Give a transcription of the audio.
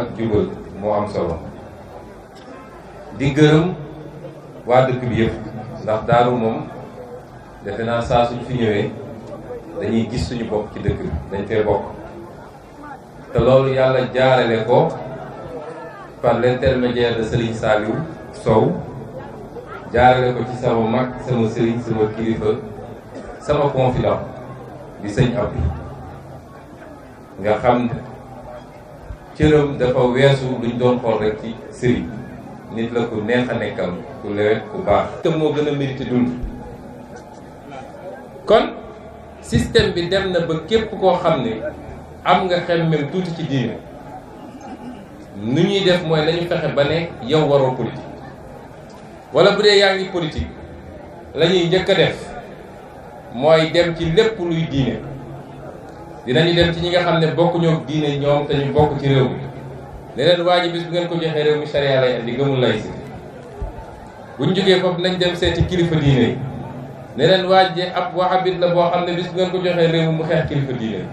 ak jubal moo am solo di gërëm waa dëkk bi yëpp ndax Daaru moom defe naa saa suñ fi ñëwee dañuy gis suñu bopp ci dëkk bi dañ fee bokk te loolu yàlla jaarale ko par l'intermédiaire de Serigne Saliou Sow jaarale ko ci sama mag sama Serigne sama kilifa sama confident di sëñ Abdou nga xam cëram dafa weesu luñ doon xool rek ci Serigne nit la ku neex a nekkal ku lewet ku baax te moo gën a mérité dund kon système bi dem na ba képp koo xam ne am nga xemmem tuuti ci diine nu ñuy def mooy nañu fexe ba ne yow waroo politique wala bu dee yaa ngi politique la ñuy njëkk a def mooy dem ci lépp luy diine dinañu dem ci ñi nga xam ne bokkuñoo diine ñoom te ñu bokk ci réew mi ne leen waa ji bis bu ngeen ko joxee réew mi charia lay andi gëmul laïcité buñ jógee foofu nañ dem seeti kilifa diine yi ne leen waa ji ab wahabit la boo xam ne bis bu ngeen ko joxee réew mi mu xeex kilifa diine